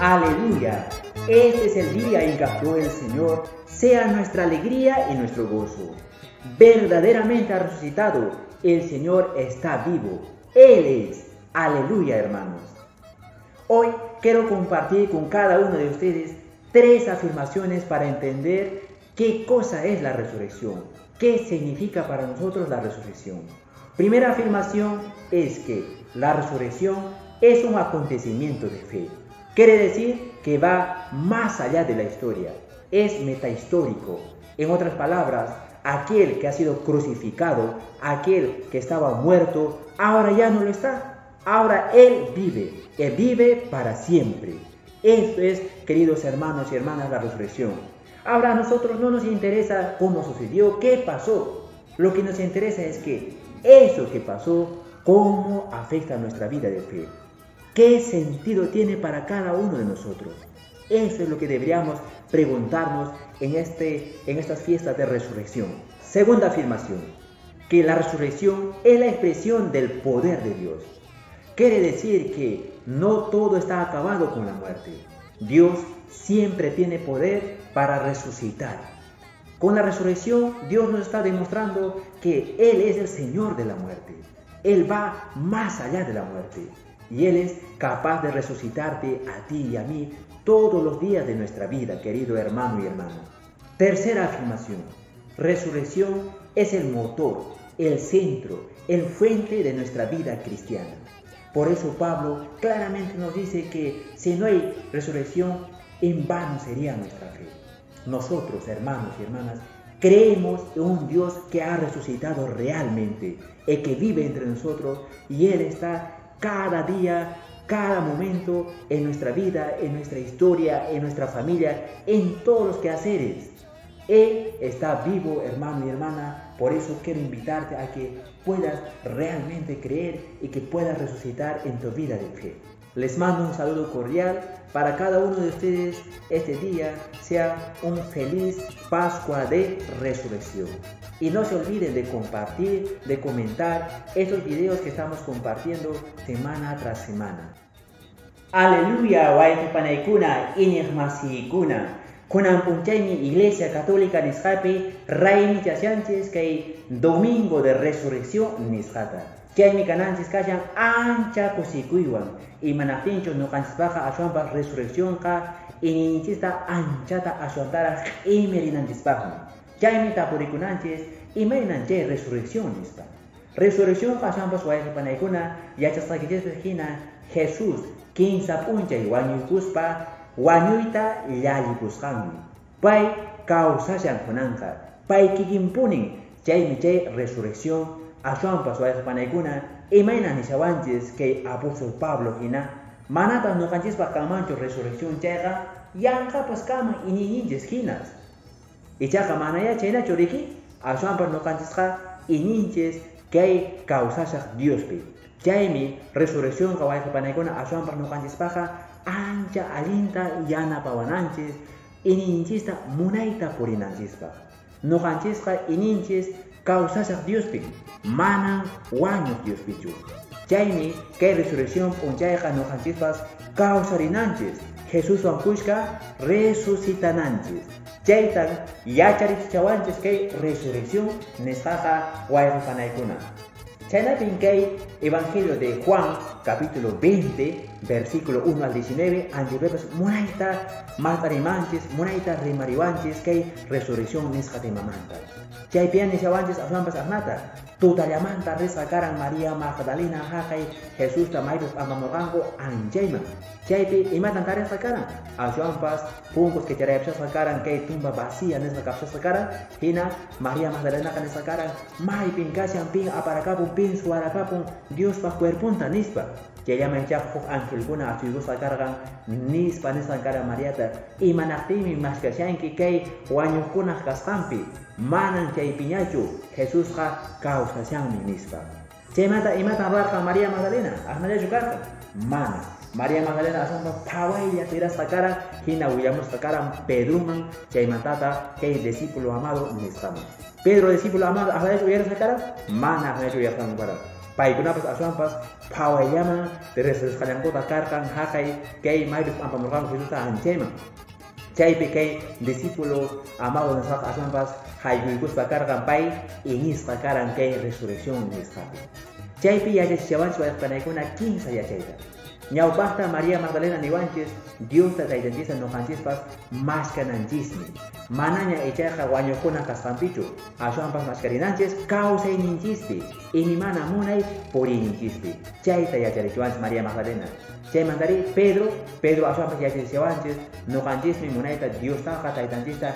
Aleluya. Este es el día en que actuó el Señor, sea nuestra alegría y nuestro gozo. Verdaderamente ha resucitado, el Señor está vivo. Él es. Aleluya, hermanos. Hoy quiero compartir con cada uno de ustedes tres afirmaciones para entender qué cosa es la resurrección, qué significa para nosotros la resurrección. Primera afirmación es que la resurrección es un acontecimiento de fe. Quiere decir que va más allá de la historia, es metahistórico. En otras palabras, aquel que ha sido crucificado, aquel que estaba muerto, ahora ya no lo está. Ahora Él vive, Él vive para siempre. Esto es, queridos hermanos y hermanas, la resurrección. Ahora a nosotros no nos interesa cómo sucedió, qué pasó. Lo que nos interesa es que eso que pasó, cómo afecta nuestra vida de fe. ¿Qué sentido tiene para cada uno de nosotros? Eso es lo que deberíamos preguntarnos en estas fiestas de resurrección. Segunda afirmación, que la resurrección es la expresión del poder de Dios. Quiere decir que no todo está acabado con la muerte. Dios siempre tiene poder para resucitar. Con la resurrección, Dios nos está demostrando que Él es el Señor de la muerte. Él va más allá de la muerte. Y Él es capaz de resucitarte a ti y a mí todos los días de nuestra vida, querido hermano y hermana. Tercera afirmación. Resurrección es el motor, el centro, el fuente de nuestra vida cristiana. Por eso Pablo claramente nos dice que si no hay resurrección, en vano sería nuestra fe. Nosotros, hermanos y hermanas, creemos en un Dios que ha resucitado realmente, el que vive entre nosotros, y Él está cada día, cada momento en nuestra vida, en nuestra historia, en nuestra familia, en todos los quehaceres. Él está vivo, hermano y hermana. Por eso quiero invitarte a que puedas realmente creer y que puedas resucitar en tu vida de fe. Les mando un saludo cordial para cada uno de ustedes. Este día sea un feliz Pascua de Resurrección. Y no se olviden de compartir, de comentar estos videos que estamos compartiendo semana tras semana. Aleluya, wayqipanaykuna, iñiqmasikuna. Kunan p'unchaymi Iglesia Católica nisqapi raymichashanchis kay Domingo de Resurrección nisqata. Chaymi kananchis kashan ancha kusikuywan. Imanaqtinchus ñuqanchispaqqa ashwanpas resurreccionqa iñiyninchista anchata ashwantaraq q'imirinanchispaqmi. Chaymi tapurikunanchis imaynan chay resurrección nispa. Resurreccionqa ashwanpas wayqipanaykuna yachasqaykichispas hina Jesús kinsa p'unchay wañuykuspa wañuyta llallipusqanmi. Pay kawsashan kunanqa, pay kikinpunin. Chaymi chay resurrección ashwanpas wayqipanaykuna imayna nishawanchis kay apóstol Pablo hina manataq ñuqanchispaq kanmanchu resurrección chayqa yanqapas kaman iñiyninchis hinas. Ichaqa manaya chaynachu riki, ashwanpas ñuqanchisqa iñinchis kay kawsashaq Diospi. Chaymi resurreccionqa wayqipanaykuna ashwanpas ñuqanchispaqqa ancha allinta yanapawananchis iñiyninchista munayta purinanchispaq. Ñuqanchisqa iñinchis kawsashaq Diospi, manan wañuq Diospichu. Chaymi kay resurrección p'unchayqa ñuqanchispas kawsarinanchis, Jesuswan kushka resucitananchis. Chaytan yacharichichawanchis kay resurrección nisqaqa wayqipanaykuna. Chaynapin kay Evangelio de Juan, capítulo 20, versículo 1 al 19, anchipipas munayta matarimanchis, munayta rimariwanchis kay resurrección nisqa temamanta. Chaypian nishawanchis aswanpas asnata, tutallamanta risqa karan María Magdalena haqay Jesusta maypis apamurqanku anchayman. Chaypi imatan tarisqa karan, aswanpas punkus kicharayapishasqa karan kay tumba vacía nisqa kapshasqa karan, hina María Magdalenaqa nisqa karan maypin kashan pin aparakapun pin suwarakapun Diospaq cuerpunta nispa. Chayllaman ichaqa huk angelkuna asuykusqa karqan nispa nisqan karan Mariata, imanaqtinmi maskashanki kay wañuqkunaq kasqanpi, manan chaypiñachu Jesusqa kawsashanmi nispa. Chaymanta imatan ruwarqan María Magdalena, asnallachu karqan? Mana. María Magdalena aswanpas phawaylla tirasqa karan, hina willamusqa karan Pedroman, chaymantata kay discípulo amado nisqaman. Pedro discípulo amado asnallachu uyarisqa karan? Mana asnallachu uyarisqanku karan. Paykunapas aswanpas phawayllaman reqsisqallankuta karqan haqay kay maypis p'ampamurqanku Jesusta anchayman. Chaypi kay discípulo amado nisqaqa aswanpas haykuykuspa karqan pay iñisqa karan kay resurrección nisqapi. Chaypi yachachichawanchis wayqipanaykuna kinsa yachayta. Ñawpaqta María Magdalena niwanchis Diosta taytanchista ñuqanchispas maskananchismi. Manaña ichaqa wañuqkuna kasqanpichu, aswanpas maskarinanchis kawsayninchispi, imimana munay puriyninchispi. Chayta yacharichiwanchis María Magdalena. Chaymantari Pedro aswanpas yachachiwanchis ñuqanchismi munayta Diostaqa taytanchista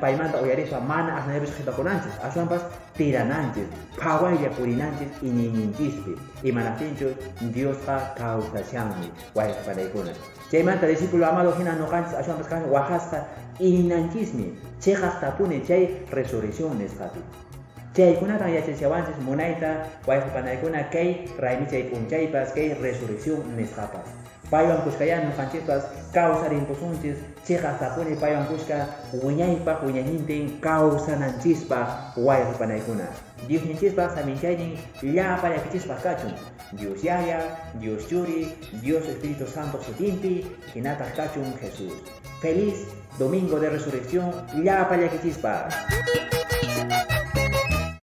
paymanta uyarispa mana asnaypis qhipakunanchis, aswanpas tirananchis, phawaylla purinanchis iñiyninchispi. Imanaqtinchus Diosqa kawsashanmi wayqipanaykuna. Chaymanta discípulo amado hina ñuqanchis aswanpas kan waqasqa iñinanchismi chiqaqtapuni chay resurrección nisqapi. Chaykunatan yachachiwanchis munayta wayqipanaykuna kay raymichay p'unchaypas kay resurrección nisqapas. Paywan kushkaya ñuqanchispas kawsarimpusunchis chiqaqtapuni paywan kushka wiñaypaq wiñaynintin kawsananchispaq wayqipanaykuna. Diosninchispaq saminchaynin llapa llakichispaq kachun. Dios Yaya, Dios Churi, Dios Espíritu Santo sutinpi, hinataq kachun Jesús. Feliz Domingo de Resurrección, llapa llakichispaq.